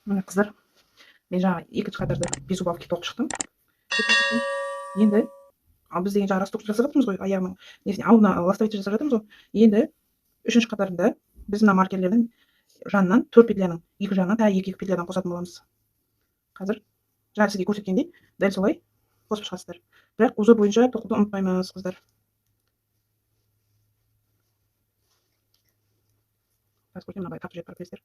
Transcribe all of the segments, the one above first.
Міне қыздар, мен жаңа екінші қатарды без убавки тоқып шықтым. Енді ал біз деген жаңа росток жасап жатырмыз ғой, аяғының несіне, ауына ластовица жасап жатырмыз ғой. Енді үшінші қатарында біз мына маркерлердің жанынан 4 петляның екі жағынан тағы екі-екі петлядан қосатын боламыз. Қазір жаңа сізге көрсеткендей дәл солай қосып шығасыздар. Бірақ узор бойынша тоқуды ұмытпаймыз, қыздар. Қазір көрсетемін, мына былай тартып жіберіп барып келесіздер.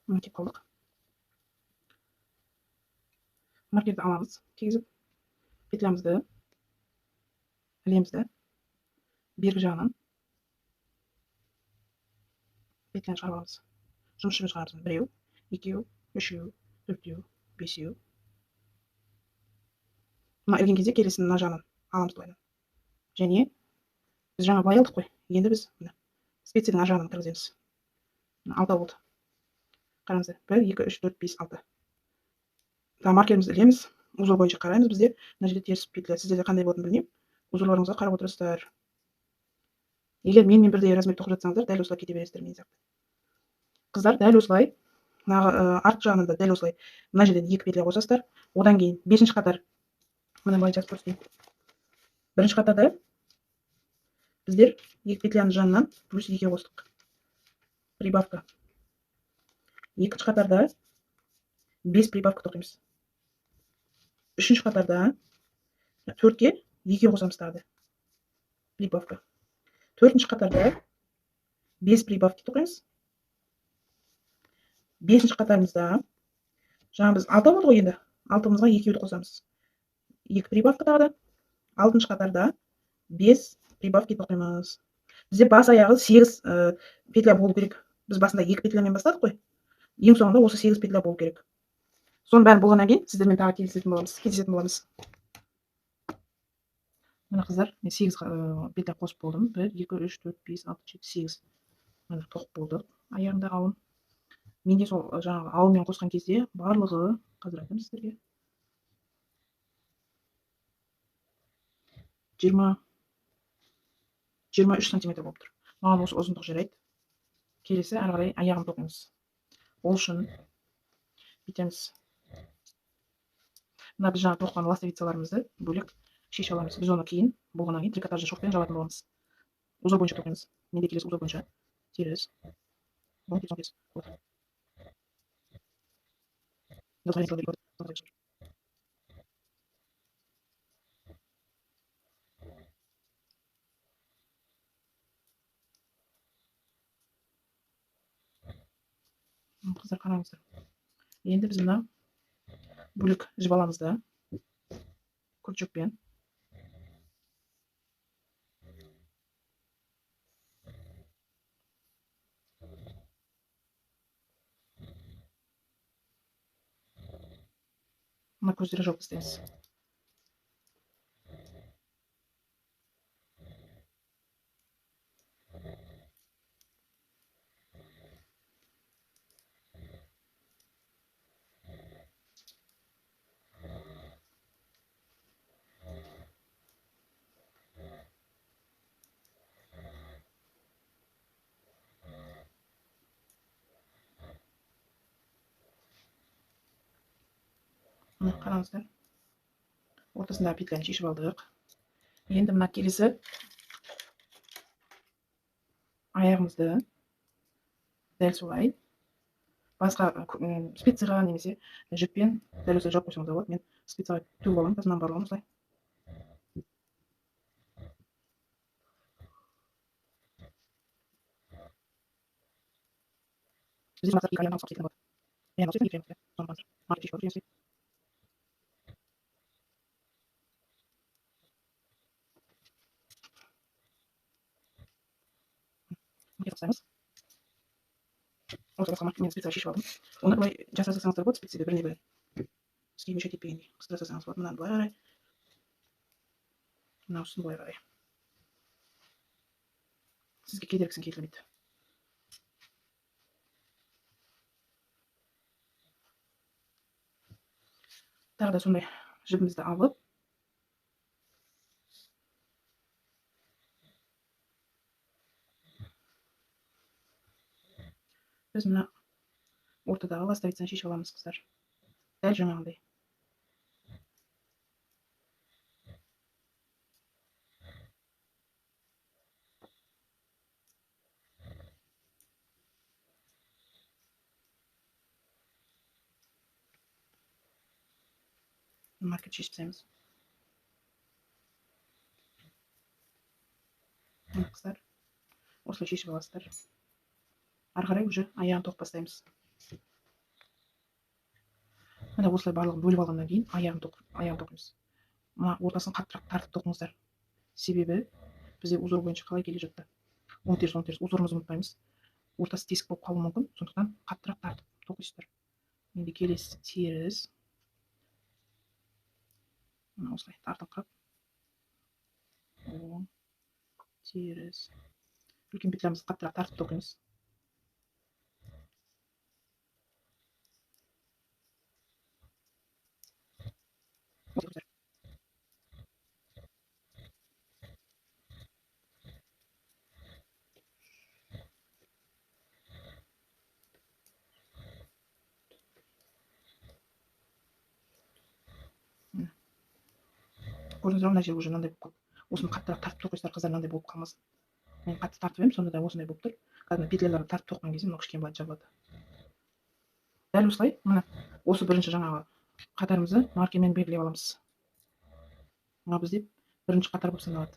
Мына келіп қалдық. Маркерді аламыз, кигізіп, петлямызды ілеміз де, бергі жағынан петляны шығарып аламыз. Жұмыс жібін шығарамыз. Біреу, екеу, үшеу, төртеу, бесеу. Мына ілген кезде келесін мына жағынан аламыз былайынан. Және біз жаңа былай алдық қой. Енді біз мына специяның ар жағынан кіргіземіз. Мына алтау болды. Қараңыздар, 1, 2, 3, 4, 5, 6. Тағы маркерімізді ілеміз. Узор бойынша қараймыз бізде. Мына жерде теріс петля. Сіздерде қандай болатынын білмеймін. Узорларыңызға қарап отырасыздар. Егер менімен бірдей размер тоқып жатсаңыздар, дәл осылай кете бересіздер мен сияқты. Қыздар, дәл осылай, мына арт жағынан да дәл осылай мына жерден 2 петля қосасыздар. Одан кейін 5-ші қатар, мына былай жазып көрсетейін. Бірінші қатарда біздер 2 петляның жанынан плюс 2 қостық. Прибавка. Екінші қатарда 5 прибавка тоқимыз. Үшінші қатарда 4-ке 2 қосамыз тағы да. Прибавка. Төртінші қатарда 5 прибавка тоқимыз. Бесінші қатарымызда жаңа біз 6 болды ғой енді. Алтымызға екеуді қосамыз. 2 прибавка тағы да. Алтыншы қатарда 5 прибавка тоқимыз. Бізде бас аяғы 8 петля болу керек. Біз басында 2 петлямен бастадық қой. Ең соңында осы 8 петля болу керек. Соның бәрін болғаннан кейін сіздермен тағы кездесетін боламыз. Міне қыздар, мен 8 петля қосып болдым. 1, 2, 3, 4, 5, 6, 7, 8. Міне тоқып болдық. Аяғында ауын. Менде сол жаңағы ауылмен қосқан кезде барлығы, қазір айтамын сіздерге, 23 сантиметр болып тұр. Маған осы ұзындық жарайды. Келесі әрі қарай аяғын тоқимыз. Ол үшін бүйтеміз. Мына біз жаңа тоқыған ластовицаларымызды бөлек шеше аламыз. Біз оны кейін болғаннан кейін трикотажды шовпен жабатын боламыз. Узор бойынша тоқимыз. Менде келесі узор бойынша теріс. Қыздар, қараңыздар. Енді біз мына бөлек жіп аламыз да, крючокпен. Мына көздері жауып тастаймыз. Мына қараңыздар. Ортасындағы петляны шешіп алдық. Енді мына келесі аяғымызды дәл солай басқа спицаға немесе жіппен дәл осылай жауып қойсаңыз да болады. Мен спицаға төгіп аламын, қазір мынаның барлығын осылай. Бізде мына екі аяғын алып кететін болады. Аяғын алып кететін, екі аяғын алып кететін. Соны қараңыздар. Маркер шешіп алып, Жасаймыз. Осы басқа маркермен специя шешіп алдым. Оны былай жасай салсаңыздар болады, специяды біріне бірін. Бізге мешать етпегендей қыстыра салсаңыз болады. Мынаны былай қарай, мынауысын былай қарай. Сізге кедергісін келтірмейді. Тағы да сондай жібімізді алып, біз мына ортадағы ластовицаны шешіп аламыз, қыздар. Дәл жаңағындай. Маркер шешіп тастаймыз. Мына қыздар, осылай шешіп аласыздар. Ары қарай уже аяғын тоқып бастаймыз. Міне осылай барлығын бөліп алғаннан кейін аяғын тоқимыз. Мына ортасын қаттырақ тартып тоқыңыздар. Себебі бізде узор бойынша қалай келе жатты. Оң теріс, оң теріс узорымызды ұмытпаймыз. Ортасы тесік болып қалуы мүмкін, сондықтан қаттырақ тартып тоқисыздар. Енді келесі теріс. Мына осылай тартыңқырап. Оң теріс. Үлкен петлямызды қаттырақ тартып тоқимыз. Көрдіңіздер ме, мына жер уже мынандай болып қалды. Осыны қаттырақ тартып тоқисыздар, қыздар, мынандай болып қалмасын. Мен қатты тартып едім, сонда да осындай болып тұр. Қазір петляларды тартып тоққан кезде мынау кішкене былай жабылады. Дәл осылай, мына осы бірінші жаңағы қатарымызды маркермен белгілеп аламыз. Мына бізде бірінші қатар болып саналады.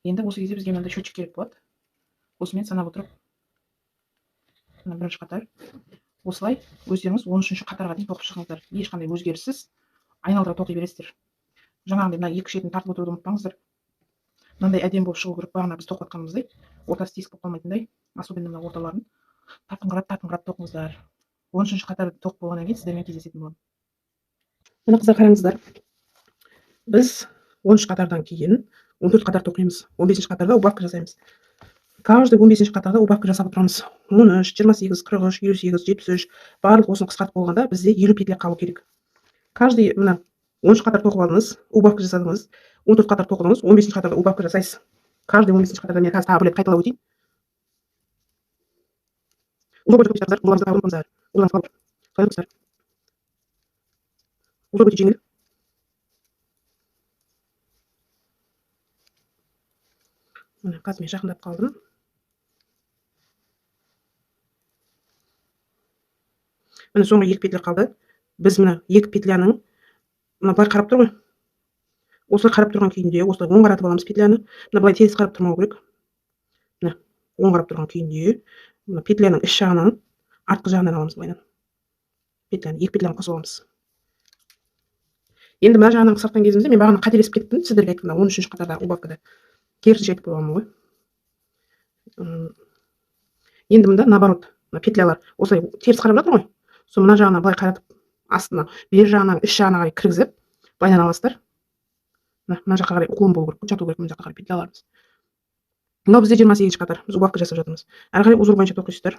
Енді осы кезде бізге мынандай счетчик керек болады. Осымен санап отырып, мына бірінші қатар. Осылай өздеріңіз 13-ші қатарға дейін тоқып шығыңыздар. Ешқандай өзгеріссіз айналдыра тоқи бересіздер. Жаңағындай мына екі шетін тартып отыруды ұмытпаңыздар. Мынандай әдемі болып шығу керек, бағана біз тоқып жатқанымыздай, ортасы тесік болып қалмайтындай, особенно мына орталарын тартыңқырап, тартыңқырап тоқыңыздар. 13-ші қатар тоқып болғаннан кейін сіздермен кездесетін боламын. Мына қыздар қараңыздар. Біз 13 қатардан кейін 14 қатар тоқимыз. 15-ші қатарда убавка жасаймыз. Каждый 15-ші қатарда убавка жасап отырамыз. 13, 28, 43, 58, 73, барлық осыны қысқартып болғанда бізде 50 петля қалу керек. Каждый мына 13 қатар тоқып алдыңыз, убавка жасадыңыз, 14 қатар тоқыдыңыз, 15-ші қатарда убавка жасайсыз. Каждый 15-ші қатарда мен қазір тағы бір рет қайталап өтейін. Узор бойынша тоқисыздар, узорларыңызды тағы ұмытпаңыздар. Узорларыңызды қалай тоқисыздар? Узор өте жеңіл. Міне, қазір мен жақындап қалдым. Міне, соңғы 2 петля қалды. Біз мына 2 петляның мына былай қарап тұр ғой. Осылай қарап тұрған күйінде осылай оң қаратып аламыз петляны. Мына былай теріс қарап тұрмау керек. Мына оң қарап тұрған күйінде мына петляның іш жағынан, артқы жағынан аламыз былайынан. Петляны, екі петляны қосып аламыз. Енді мына жағынан қысқартқан кезімізде мен бағана қателесіп кеттім, сіздерге айтқанда 13-ші қатарда убавкада керісінше айтып қойғанмын ғой. Енді мында наоборот, мына петлялар осылай теріс қарап жатыр ғой. Сол мына жағына былай қаратып, астына, бер жағынан, іш жағына қарай кіргізіп, былайынан аласыздар. Мына жаққа қарай уклон болу керек, жату керек мына жаққа қарай петляларымыз. Мынау бізде 28-ші қатар, біз убавка жасап жатырмыз. Әрі қарай узор бойынша тоқисыздар.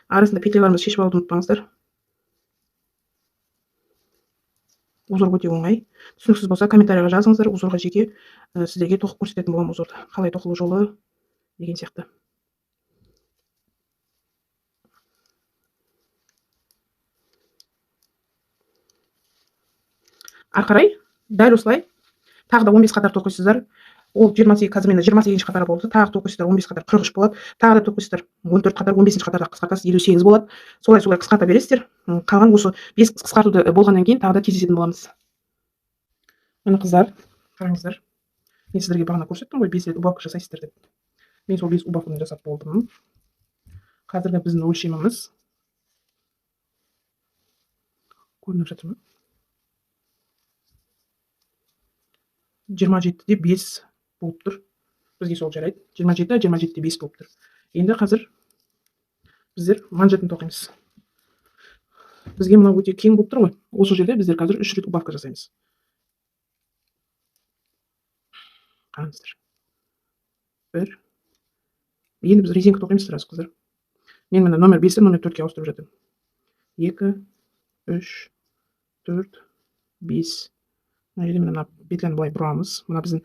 Арасында петляларымызды шешіп алуды ұмытпаңыздар. Узор өте оңай. Түсініксіз болса комментарийға жазыңыздар. Узорға жеке сіздерге тоқып көрсететін боламын узорды. Қалай тоқылу жолы деген сияқты. Ары қарай дәл осылай тағы да 15 қатар тоқисыздар. Ол 28, қазір менде 28-ші қатар болды. Тағы тоқисыздар, 15 қатар 43 болады. Тағы да тоқисыздар, 14 қатар, 15-ші қатарда қысқартасыз, 58 болады. Солай-солай қысқарта бересіздер. Қалған осы 5 қысқартуды болғаннан кейін тағы да кездесетін боламыз. Міне қыздар, қараңыздар. Мен сіздерге бағана көрсеттім ғой, 5 рет убавка жасайсыздар деп. Мен сол 5 убавканы жасап болдым. Қазіргі біздің өлшеміміз көрініп жатыр ма? 27-де 5 болып тұр. Бізге сол жарайды. 27, 27-де 5 болып тұр. Енді қазір біздер манжетін тоқимыз. Бізге мынау өте кең болып тұр ғой. Осы жерде біздер қазір 3 рет убавка жасаймыз. Қараңыздар. 1. Енді біз резинка тоқимыз сразу, қыздар. Мен міне номер 5-ті номер 4-ке ауыстырып жатырмын. 2, 3, 4, 5. Мына жерде мына петляны былай бұрамыз. Мына біздің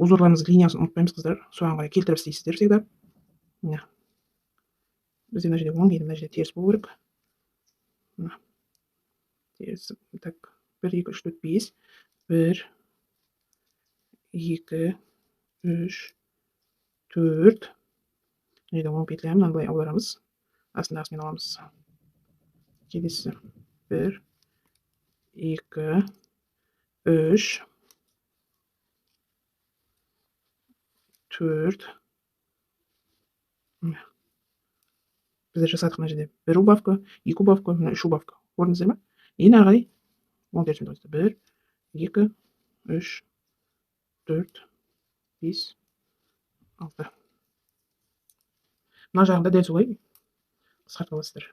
узорларымыздың линиясын ұмытпаймыз, қыздар. Соған қарай келтіріп істейсіздер всегда. Міне. Бізде мына жерде оң, енді мына жерде теріс болу керек. Мына. Теріс. Так, 1, 2, 3, 4, 5. 1, 2, 3, 4. Мына жерде оң петля, мынаны былай аударамыз. Астындағысымен аламыз. Келесі. 1, 2, 3, 4. Біздер жасадық мына жерде 1 убавка, 2 убавка, мына 3 убавка. Көрдіңіздер ме? Енді ары қарай оң терісімен тоқимыз. 1, 2, 3, 4, 5, 6. Мына жағында дәл солай қысқартып аласыздар.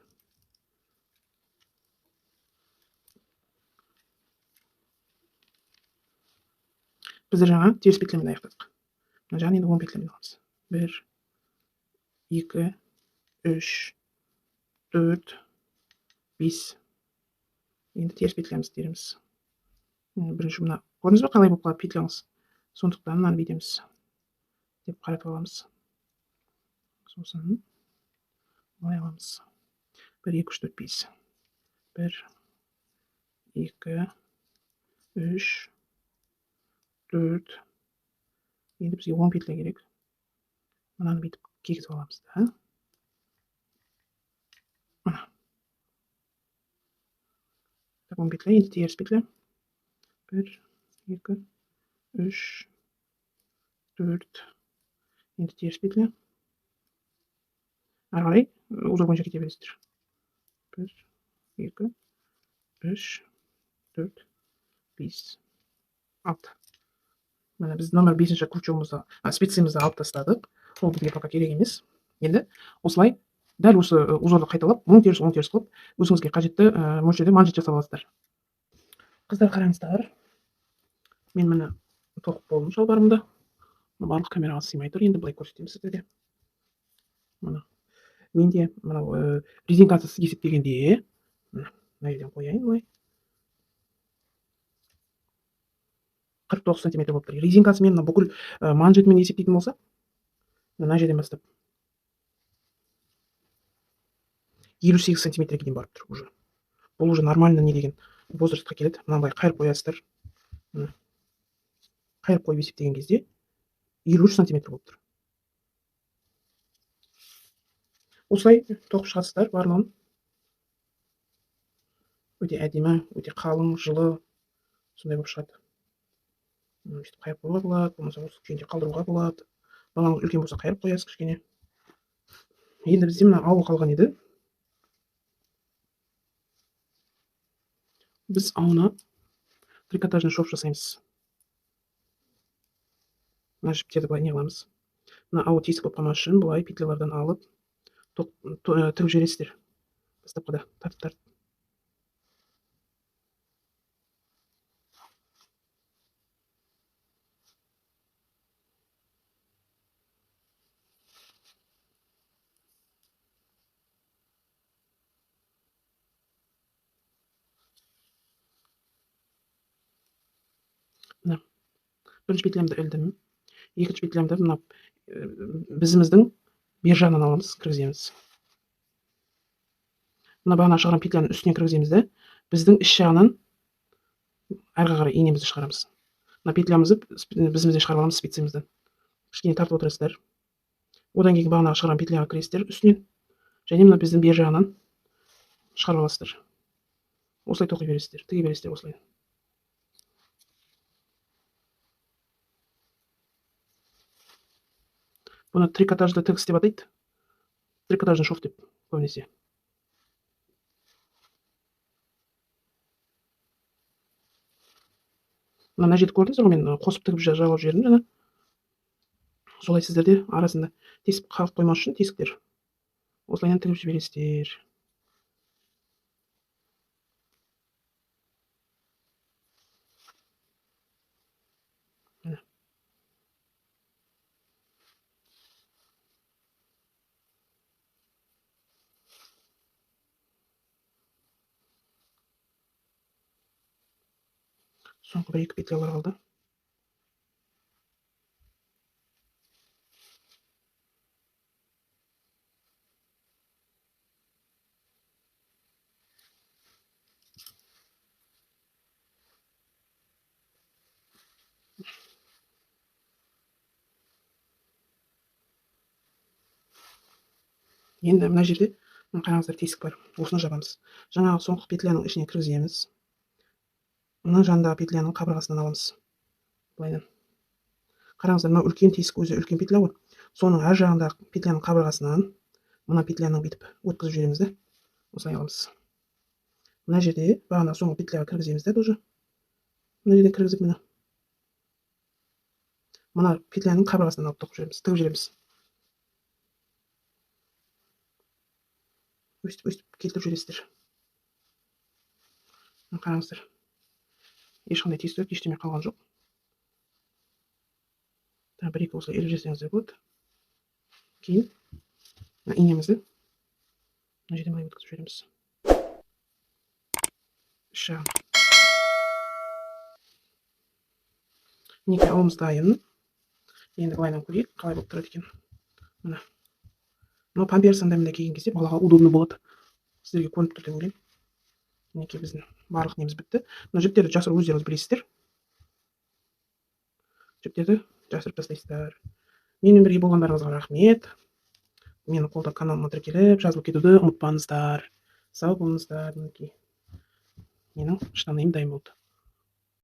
Біздер жаңа теріс петлямен аяқтадық. Мына жағын енді оң петлямен аламыз. 1, 2, 3, 4, 5. Енді теріс петлямызды тереміз. Бірінші мына, көрдіңіз бе қалай болып қалады петлямыз? Сондықтан мынаны бүйтеміз деп қаратып аламыз. Сосын былай аламыз. 1, 2, 3, 4, 5. 1, 2, 3, 4. Енді бізге оң петля керек. Мынаны бүйтіп кигізіп аламыз да. Мына. Так, оң петля, енді теріс петля. 1, 2, 3, 4. Енді теріс петля. Ары қарай узор бойынша кете бересіздер. 1, 2, 3, 4, 5, 6. Міне біз номер 5-ші крючогымызды, спицамызды алып тастадық. Ол бізге пока керек емес. Енді осылай дәл осы узорды қайталап, оң теріс, оң теріс қылып, өзіңізге қажетті мөлшерде манжет жасап аласыздар. Қыздар, қараңыздар. Мен міне тоқып болдым шалбарымды. Мына барлық камераға сыймай тұр. Енді былай көрсетемін сіздерге. Міне. Менде мынау резинкасыз есептегенде, мына жерден қояйын былай. 49 сантиметр болып тұр. Резинкасымен мына бүкіл манжетімен есептейтін болса, мына жерден бастап 58 сантиметрге дейін барып тұр уже. Бұл уже нормально не деген возрастқа келеді. Мынаны былай қайырып қоясыздар. Міне. Қайырып қойып есептеген кезде 53 сантиметр болып тұр. Осылай тоқып шығасыздар барлығын. Өте әдемі, өте қалың, жылы сондай болып шығады. Өйтіп қайырып қоюға болады, болмаса осы күйінде қалдыруға болады. Балаңыз үлкен болса қайырып қоясыз кішкене. Енді бізде мына ауы қалған еді. Біз ауына трикотажный шов жасаймыз. Мына жіптерді былай не қыламыз. Мына ауы тесік болып қалмас үшін былай петлялардан алып тігіп жібересіздер. Бастапқыда тартып тартып. Мына бірінші петлямды ілдім. Екінші петлямды мына бізіміздің бер жағынан аламыз, кіргіземіз. Мына бағана шығарған петляның үстіне кіргіземіз де, біздің іш жағынан әрі қарай инемізді шығарамыз. Мына петлямызды бізімізден шығарып аламыз спицамыздан. Кішкене тартып отырасыздар. Одан кейін бағанағы шығарған петляға кіресіздер үстінен. Және мына біздің бер жағынан шығарып аласыздар. Осылай тоқи бересіздер, тіге бересіздер осылай. Бұны трикотажды тігіс деп атайды. Трикотажный шов деп көбінесе. Мына жерді көрдіңіздер ғой, мен қосып тігіп жалғап жібердім жаңа. Солай сіздер де арасында тесіп қалып қоймас үшін тесіктер. Осылайынан тігіп жібересіздер. Міне. Соңғы 1-2 петлялар қалды. Енді мына жерде қараңыздар, тесік бар. Осыны жабамыз. Жаңағы соңғы петляның ішіне кіргіземіз. Мына жанындағы петляның қабырғасынан аламыз. Былайынан. Қараңыздар, мынау үлкен тесік өзі үлкен петля ғой. Соның әр жағындағы петляның қабырғасынан мына петляның бүйтіп өткізіп жібереміз де. Осылай аламыз. Мына жерде бағана соңғы петляға кіргіземіз де тоже. Мына жерден кіргізіп мына. Мына петляның қабырғасынан алып тоқып жібереміз, тігіп жібереміз. Өстіп, өстіп келтіріп жібересіздер. Мына қараңыздар. Ешқандай тесік, ештеме қалған жоқ. Тағы бір-екі осылай іліп жіберсеңіздер болады. Кейін мына инемізді мына жерден былай өткізіп жібереміз. Үш жағын. Мінекей ауымыз дайын. Енді былайынан көрейік, қалай болып тұрады екен. Мына. Мынау памперс андай мындай киген кезде балаға удобно болады. Сіздерге көрініп тұр деп ойлаймын. Мінекей біздің барлық неміз бітті. Мына жіптерді жасырып өздеріңіз білесіздер. Жіптерді жасырып тастайсыздар. Менімен бірге болғандарыңызға рахмет. Мені қолдап каналыма тіркеліп, жазылып кетуді ұмытпаңыздар. Сау болыңыздар. Мінекей менің штаным дайын болды.